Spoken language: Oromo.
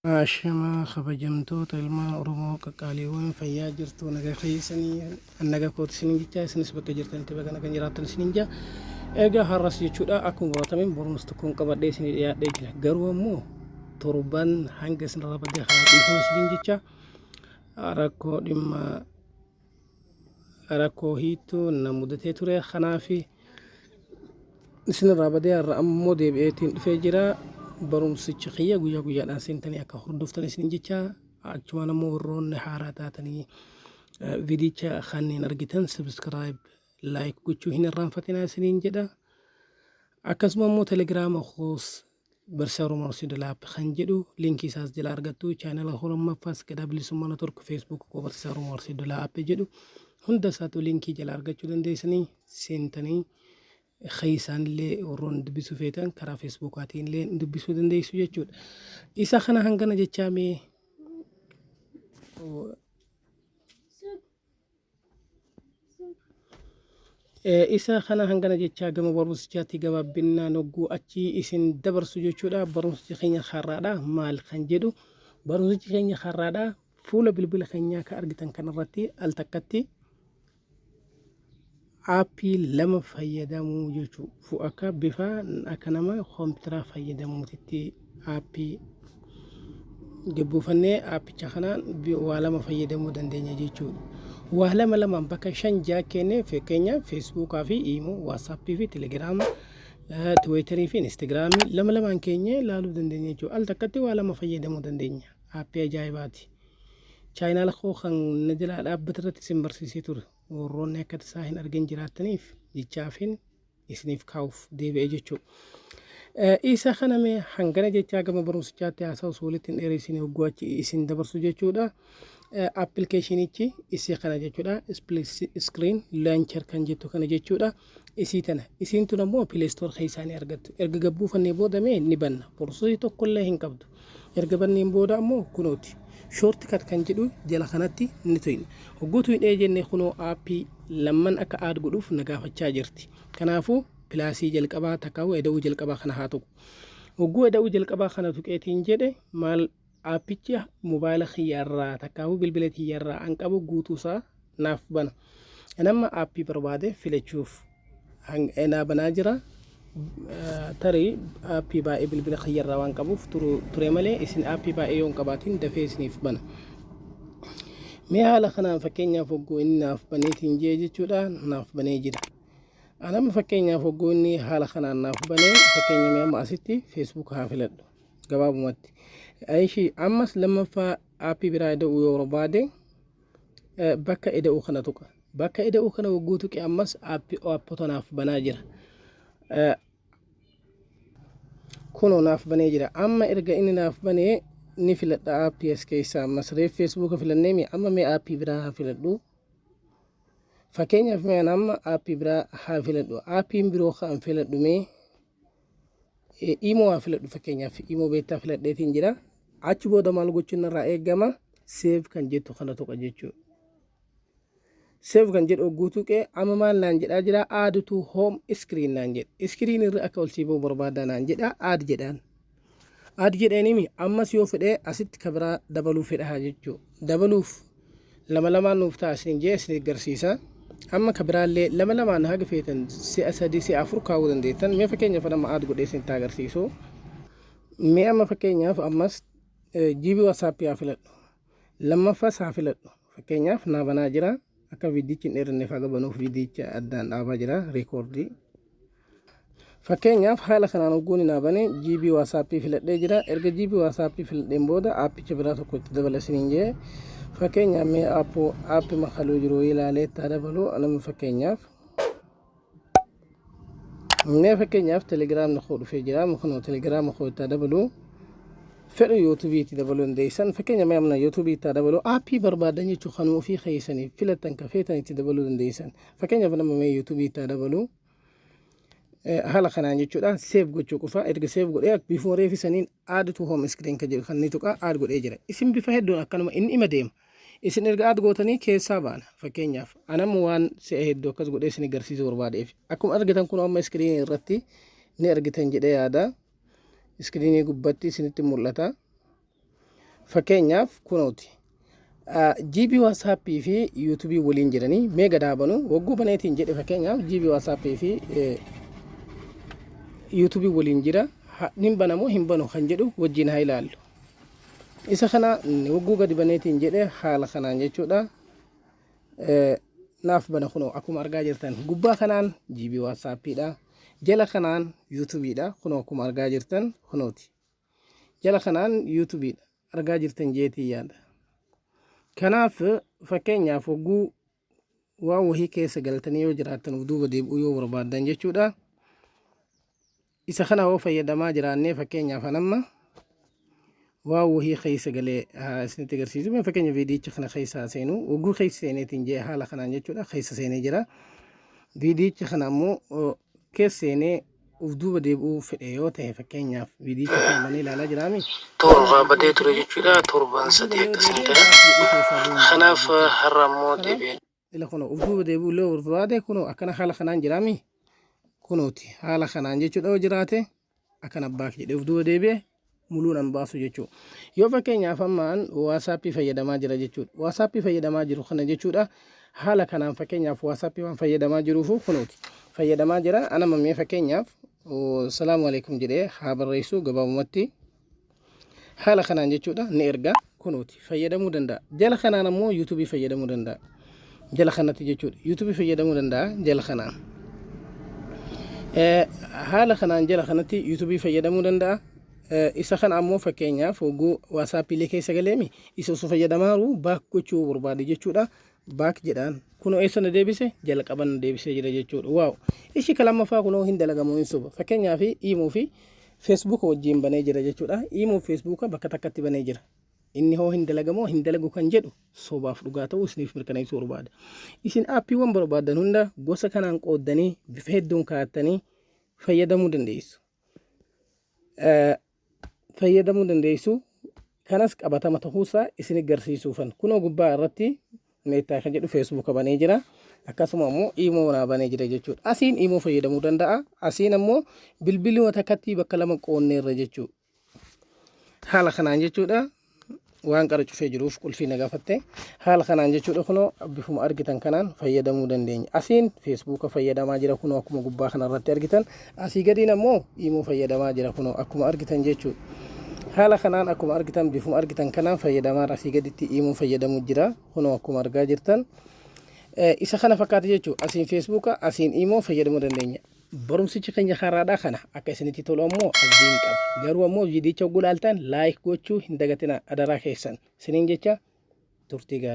Ashamaa kabajamtoota ilmaan Oromoo qaqqaaliiwwan, fayyaa jirtu? Naga keessanii? Naga kooti isiniin jechaa, isinis bakka jirtanitti baga nagaan jiraattan isiniin jaa. Egaa har'as jechuudha akkuma baratameen barumsa tokkoon qabadhee isinii dhiyaadhee jira. Garuu ammoo torban hanga isinirraa badee karaa dhiifama isiniin jecha, rakkoo dhimma rakkoo hiittuu na mudatee ture, kanaafi isinirraa badee har'a ammoo deebi'eetiin dhufee jira. Barumsichi kiyya guyyaa guyyaadhaan seentanii akka hordoftan isin jecha, achumaan ammoo warroonni haaraa taatanii viidicha kanneen argitan subscribe, like gochuu hin irraanfatinaa isiniin jedha. Akkasuma immoo Telegiraama koos Barsiisaa Oromoo Arsii Dolaap kan jedhu linkii isaas jala argattu. Chaanala koo lammaffaas Gadaa Bilisummaa Network, Facebook koo Barsiisaa Oromoo Arsii Dolaap jedhu hunda isaatu linkii jala argachuu dandeessanii, seentanii keessaan illee warroonni dubbisuu feetan karaa Feesbuukaatiin illee dubbisuu dandeessu jechuudha. Isa kana hangana jechaa mee Isa kana hangana jechaa gama barumsichaatti gabaabbinnaan hogguu achi isin dabarsu jechuudha. Barumsichi keenya har'aadha. Maal kan jedhu barumsichi keenya har'aadha? Fuula bilbila keenyaa kan argitan kanarratti al takkatti aappii lama fayyadamuu jechuudha. Akka bifa akka nama koompitaraa fayyadamuutitti aappii gabbuufannee aappicha kanaan waa lama fayyadamuu dandeenya jechuudha. Waa lama lamaan bakka shan ja'a kennee, fakkeenyaaf Feesbuukaa fi Iimoo, Waatsaappii fi Telegiraama, Tiwiitarii fi Instagiraamii lama lamaan keenyee ilaaluu dandeenya jechuudha. Al takkatti waa lama fayyadamuu dandeenya. Aappii ajaa'ibaati. Chaayinaala koo kan na jalaa dhaabbate irratti isin barsiisee ture. Warroonni akka tasaa hin argin jiraattaniif jechaafin isiniif kaa'uuf deebi'e jechuudha. Isa kana mee hangana jechaa gama barumsichaatti haasa'us walitti hin dheeressin hogguu achi isin dabarsu jechuudha. Appilikeeshinichi isii kana jechuudha. Split screen launcher kan jettu kana jechuudha. Isii tana. Isiin tun ammoo Play Store keessaa ni argattu. Erga gabbuufannee booda mee ni banna. Processii tokkollee hin qabdu. Erga banneen booda ammoo kunooti. Shortcut kan jedhu jala kanatti ni tuyna. Hogguu tuynee jenne kunoo aappii lamman akka add godhuuf na gaafachaa jirti. Kanaafuu plusii jalqabaa takkaa'u eda'uu jalqabaa kana haa tuqu. Hogguu eda'uu jalqabaa kana tuqeetiin jedhe, maal aappichi mobaayila kiyyarraa takkaa'u bilbila kiyyarraa an qabu guutuusaa naaf bana. Amma aappii barbaade filachuuf naa banaa jira. Tarii aappii baay'ee bilbila kiyyarraa waan qabuuf ture malee, isin aappii baay'ee yoo hin qabaatin dafee isiniif bana. Mee haala kanaan fakkeenyaaf hogguu inni naaf baneetiin jee jechuudha, naaf banee jira. Anamma fakkeenyaaf hogguu inni haala kanaan naaf banee, fakkeenya mee amma asitti Facebook haa filadhu gabaabumatti. Ishii ammas lammaffaa aappii biraa eda'uu yoo barbaade bakka eda'uu kana tuqa. Bakka eda'uu kana hogguu tuqe ammas aappii aappota naaf banaa jira. Kunoo naaf banee jira. Amma erga inni naaf banee ni filadha aappii as keessaa. Ammas reef Feesbuuka filannee, mi amma mee aappii biraa haa filadhu. Fakkeenyaaf mee ani amma aappii biraa haa filadhu. Aappiin biroo kan filadhu mee Iimoo haa filadhu. Fakkeenyaaf Iimoo Beta filadheetiin jira. Achi booda maal gochuun narraa eegama? Save kan jettu kana tuqa jechuudha. Save kan jedhu hogguu tuqee amma maal naan jedhaa jira? Add to home screen naan jedhe. Screen irra akka ol sii ba'u barbaada naan jedha. Add jedhaan. Add jedheenimi ammas yoo fedhee asitti ka biraa dabaluu fedha jechuudha. Dabaluuf lama lamaan nuuf ta'a isin jee isin agarsiisa. Amma ka biraallee lama lamaan haga feetan si'a sadi, si'a afur kaa'uu dandeettan. Mee fakkeenyaaf amma add godhee isinitti agarsiisu. Mee amma fakkeenyaaf ammas GB WhatsApp haa filadhu. Lammaffaas haa filadhu. Fakkeenyaaf naa banaa jira. Akka viidichi hin dheeranneef haga banuuf viidicha addaan dhaabaa jira recordii. Fakkeenyaaf haala kanaan hogguun naa bane GB WhatsApp filadhee jira. Erga GB WhatsApp filadheen booda aappicha biraa tokko itti dabala isiniin jee. Fakkeenyaaf mee aappoo aappii makaluu jiru ilaalee itti haa dabalu. Nama fakkeenyaaf mee fakkeenyaaf Telegiraamni koo dhufee jira. Kunoo Telegiraama koo itti haa dabalu. Fedhu Yuutuubii itti dabaluu dandeessan. Fakkeenya mee amna Yuutuubii itti haa dabalu. Aappii barbaadan jechuun kanuma ofii keessanii filattan ka feetan itti dabaluu dandeessan. Fakkeenyaaf nama mee Yuutuubii itti haa dabalu. Haala kanaan jechuudha save gochuu qofa. Erga save godhee bifuma reefi saniin add to home screen kan jedhu kan ni tuqa, add godhee jira. Isin bifa hedduun akkanuma inni ima deema. Isin erga add gootanii keessaa baana. Fakkeenyaaf anamma waan si'a hedduu akkas godhee isin agarsiisuu barbaadeef. Akkuma argitan kun amma iskiriinii irratti ni argitan jedhee yaada. Iskiriinii gubbatti isinitti mul'ata. Fakkeenyaaf kunooti. GB WhatsAppii fi YouTubeii waliin jiranii mee gadaa banu wagguu baneetiin jedhe. Fakkeenyaaf GB WhatsAppii fi YouTubeii waliin jira, nin banamoo hin banu kan jedhu wajjin haa ilaallu. Isa kana wagguu gadi baneetiin jedhe haala kanaan jechuudha. Naaf bana. Kunoo akkuma argaa jirtan gubbaa kanaan GB WhatsAppiidha. Jala kanaan YouTubeiidha. Kunoo akkuma argaa jirtan kunooti. Jala kanaan YouTubeiidha. Argaa jirtan jeetii yaada. Kanaaf fakkeenyaaf wagguu waan wahii keessa galtanii yoo jiraattan of duuba deebi'uu yoo barbaaddan jechuudha. Isa kana hoo fayyadamaa jiraannee, fakkeenyaaf anamma waan wahii keessa galee haa isinitti agarsiisu. Mee fakkeenya viidiyicha kana keessa seenu, wagguu keessa seeneetiin jee haala kanaan jechuudha, keessa seenee jira. Viidiyicha kana ammoo keessa seenee of duuba deebi'uu fedhe yoo ta'e, fakkeenyaaf viidiyicha kana banee ilaalaa jiraami. Torba badee ture jechuudha. Torban 3 akkasii ta'e. Kanaaf har'a immoo deebi'ee Ila kunoo of duuba deebi'uu illee barbaade, kunoo akkana haala kanaan jiraami. Kunooti haala kanaan jechuudha, yoo jiraate akkana back jedhee of duuba deebi'e muluun an baasu jechuudha. Yoo fakkeenyaaf ammaan WhatsAppii fayyadamaa jira jechuudha. WhatsAppii fayyadamaa jiru kana jechuudha. Haala kanaan fakkeenyaaf WhatsAppii waan fayyadamaa jiruufu kunooti fayyadamaa jira. Ana mammee fakkeenyaaf salaamu alaikum jedhee haa barreessu gabaabumatti. Haala kanaan jechuudha ni erga, kunooti fayyadamuu danda'a. Jala kanaan ammoo YouTubeii fayyadamuu danda'a. Jala kanatti jechuudha YouTubeii fayyadamuu danda'a jala kanaan. Haala kanaan jala kanatti YouTubeii fayyadamuu danda'a. Isa kana ammoo fakkeenyaaf hogguu WhatsAppiilee keessa galeemi isa osoo fayyadamaaru back gochuu barbaade jechuudha. Back jedhaan, kunoo eessa na deebise? Jalqaba na deebisee jira jechuudha. Wow! Ishi ka lammaffaa kunoo hin dalagamu hin soba? Fakkeenyaaf Imo fi Facebook wajjin banee jira jechuudha. Imo fi Facebook bakka takkatti banee jira. Inni hoo hin dalagamoo hin dalagu kan jedhu sobaaf dhugaa ta'uu isiniif mirkaneessuu barbaada. Isin appiiwwan barbaadan hunda gosa kanaan qooddanii bifa hedduun kaa'attanii fayyadamuu dandeessu. Fayyadamuu dandeessu. Kanas qabatama ta'uusaa isin agarsiisuufan. Kunoo gubbaa irratti Meta kan jedhu Facebook banee jira. Akkasuma immoo Imo naa banee jira jechuudha. Asiin Imo fayyadamuu danda'a. Asiin ammoo bilbilli takkatti bakka lama qoonneerra jechuudha. Haala kanaan jechuudha. Waan qara cufee jiruuf qulfii na gaafatte. Haala kanaan jechuudha, kunoo bifuma argitan kanaan fayyadamuu dandeenya. Asiin Facebooka fayyadamaa jira, kunoo akkuma gubbaa kanarratti argitan. Asii gadiin ammoo Imo fayyadamaa jira, kunoo akkuma argitan jechuudha. Haala kanaan akkuma argitan bifuma argitan kanaan fayyadamaa asii gaditti Imo fayyadamuu jira, kunoo akkuma argaa jirtan. Isa kana fakkaata jechuudha. Asiin Facebooka, asiin Imo fayyadamuu dandeenya. Barumsichi keenya karaadhaa kana akka isinitti tolu ammoo abdiin qaba. Garuu ammoo viidiyicha hogguu ilaaltan like gochuu hin dagatina adaraa keessan. Isiniin jecha, turtii gaarii.